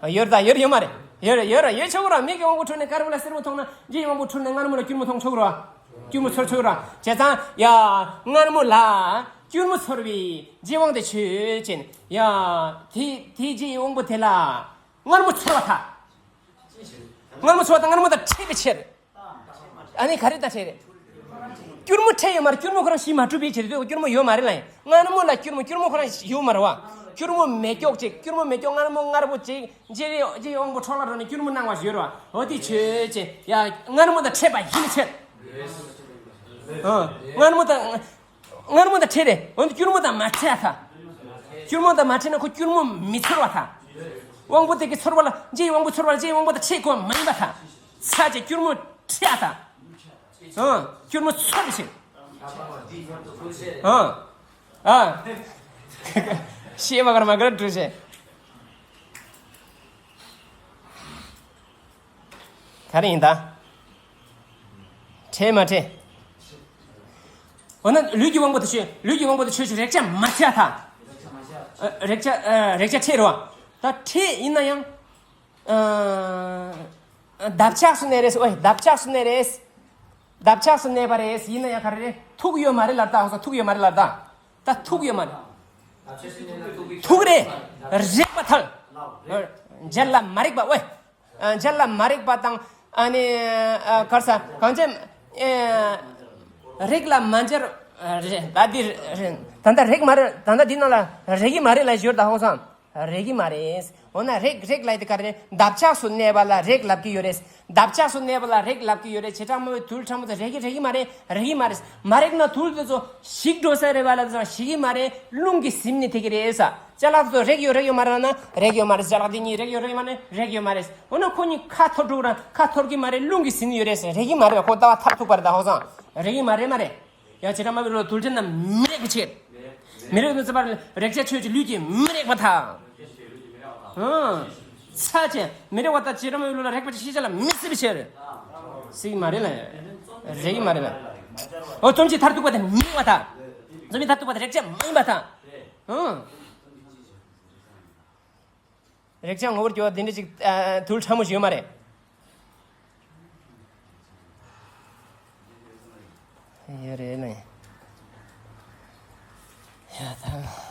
ཡོད་ད་ཡོད་ཡོད་མ་རེད། ཡོད་ཡོད་ཡོད་ཆོག་གི་རེད། མིག་གི་དབང་པོ་འཁྲུལ་ནས་དཀར་པོ་ལ་སེར་པོ་མཐོང་ན་ལྕེ་ཡི་དབང་པོ་འཁྲུལ་ནས་མངར་མོ་ལ་སྐྱུར་མོ་མཐོང་ཆོག་གི་རེད། སྐྱུར་མོ་ཚོར་ཆོག་གི་རེད། བྱས་ཙང་ཡ། མངར་མོ་ལ་སྐྱུར་མོ་ཚོར་བའི་ལྕེ་དབང་དེ་ཆོས་ཅན། ཡ། དེ་དེ་ལྕེ་ཡི་དབང་པོ་དེ་ལ་མངར་མོ་ཚོར་བ་ད། མངར་མོ་ཚོར་བ་ད་མངར་མོ་དང་ཕྲད་པའི་ཕྱིར། ཨ་ནི་ག་རེ་དང་ཕྲད་རེད། སྐྱུར་མོ་ཕྲད་ཡོད་མ་རེད། སྐྱུར་མོ་ཁོ་རང་གཞི་མ་གྲུབ་པའི་ཕྱིར་དུ་སྐྱུར་མོ་ཡོད་མ་རེད་ལ། མངར་མོ་ལ་སྐྱུར་མོ། སྐྱུར་མོ་ཁོ་རང་ཡོད་མ་རེད་བ། སྐྱུར་མོ་མེ་སྒྱོགས་ཅིག་སྐྱུར་མོ་མེ་སྒྱོགས་མངར་མོ་མངར་པོ་ཅིག་ལྕེ་ཡི་ལྕེ་ཡི་དབང་པོ་འཕྲོ་བརླག་འགྲོ་ནས་སྐྱུར་མོ་སྣང་བ་ཞིག་ཡོད་རེད་བ། འོ་དེ་ཆོས་ཅན། ཡ། མངར་མོ་དང་ཕྲད་པ་ཡིན་ཕྱིར། ཨ། མངར་མོ་དང་། མངར་མོ་དང་ཕྲད་རེད། འོན་ཏེ་སྐྱུར་མོ་དང་མ་ཕྲད་ད། སྐྱུར་མོ་དང་མ་ཕྲད་ན་ཁོ་སྐྱུར་མོ་མི་ཚོར་བ་ད། དབང་པོ་དེ་གི་ཚོར་བ་ལ་ལྕེ་ཡི་དབང་པོ་ཚོར་བ་ལ་ལྕེ་ཡི་དབང་པོ་དང་ཕྲད་དགོས་པ་མ་ཡིན་པ་ད། ཚ་ཅེ་སྐྱུར་མོ་ཕྲད་ད། ཨང་། སྐྱུར་མོ་ཚོར་བ་ཞིག་ཨང་། ཨ། ཤེས་པ་གར་མ་གར་འགྲུལ་བྱེད། ག་རེ་ཡིན་ད། ཕྲད་མ་ཕྲད། འོ་ན་ལུས་ཀྱི་དབང་པོ་དེ་ཆོས། ལུས་ཀྱི་དབང་པོ་དེ་ཆོས་ཅན། རེག་བྱ་མ་ཕྲད་ད། རེག་བྱ་རེག་བྱ་ཕྲད་རེད་བ། ད་ཕྲད་ཡིན་ན་ཡང་འདབ་ཆགས་སུ་གནས་རེད། ཨོ་འདབ་ཆགས་སུ་གནས་རེད། འདབ་ཆགས་སུ་གནས་པ་རེད། ཡིན་ན་ཡང་ག་རེ་རེད། ཐུག་ཡོད་མ་རེད་ལབ་ད། ཧོ་སོ་ཐུག་ཡོད་མ་རེད་ལབ་ད། ད་ཐུག་ཡོད་མ་རེད། ཐུག་རེད། རེག་པ་ཐལ། རྗེས་ལ་མ་རེག་པ། ཨོ། རྗེས་ལ་མ་རེག་པ་དང་། ཨ་ནི་གར་ས་གང་ཅི། རེག་ལ་མ་འབྱར། རེད་ད་འདི་རེད། ད་ལྟ་རེག་མ་རེད། ད་ལྟ་འདི་ནང་ལ་རེག་གི་མ་རེད་ལ་ཞོར་ད་ཧོ་སང་། རེག་གི་མ་རེད། འོ་ན་རེག་རེག་ལ་དེ་ག་རེ། འདབ་ཆགས་སུ་གནས་པ་ལ་རེག་ལབ་ཀྱི་ཡོད་རེད། འདབ་ཆགས་སུ་གནས་པ་ལ་རེག་ལབ་ཀྱི་ཡོད་རེད། བྱེ་བྲག་སྨྲ་བའི་རྡུལ་ཕྲ་མོ་དེ་རེག་གི་རེག་གི་མ་རེད། རེག་གི་མ་རེད། མ་རེག་ན་རྡུལ་དེ་ཚོ་ཞིག་འགྲོ་ས་རེད་བ་ལ་དེ་ཚོ་ཞིག་གི་མ་རེད། རླུང་གིས་ཟིན་ནས་དེ་གི་རེད་ས། ཅ་ལག་དེ་ཚོ་རེག་ཡོད་རེག་ཡོད་མ་རེད་ན་རེག་ཡོད་མ་རེད། ཅ་ལག་དེ་གཉིས་རེག་ཡོད་རེག་ཡོད་མ་རེད། རེག་ཡོད་མ་རེད། འོ་ན་ཁོ་གཉིས་ཁ་འཐོར་འགྲོ་ར་ཁ་འཐོར་གི་མ་རེད། རླུང་གིས་ཟིན་ཡོད་རེད་ས། རེག་གི་མ་རེད། ཁོ་ལྟ་བ་མཐར་ཐུག་པ་རེད་ད་ཧོ་སང་། རེག་གི་མ་རེད་མ་རེད། ཡང་བྱེ་བྲག་སྨྲ་བའི་རྡུལ་ཕྲན་རྣམས་མི་རེག་པའི་ཕྱིར། མི་རེག་ནི་ཚེ་བར་རེག་བྱ་ཆོས་ཀྱི་ལུས་ཀྱིས་མི་རེག་པར་ཐལ། ཨང་། ཚ་ཅན་མི་རེག་པ་དང་བྱེ་བྲག་སྨྲ་བའི་ལུགས་ལ་རེག་པ་ཅིག་ཤེས་བྱ་ལ་མི་སྲིད་པའི་ཕྱིར། སྲིད་ཀྱི་མ་རེད་ལ། རེག་གི་མ་རེད་ལ། འོ་རྩོམ་གྱི་མཐར་ཐུག་པ་དེ་མི་རེག་པར་ཐལ། རྩོམ་གྱི་མཐར་ཐུག་པ་དེ་རེག་བྱ་མ་ཡིན་པར་ཐལ། ཨང་། རེག་བྱ་ངོ་བོར་གྱུར་པ་འདི་འདྲ་ཅིག་ཨ། རྡུལ་ཕྲ་མོ་ཞིག་ཡོད་མ་རེད། ཡོད་རེད་ལེ། ཡ་ད།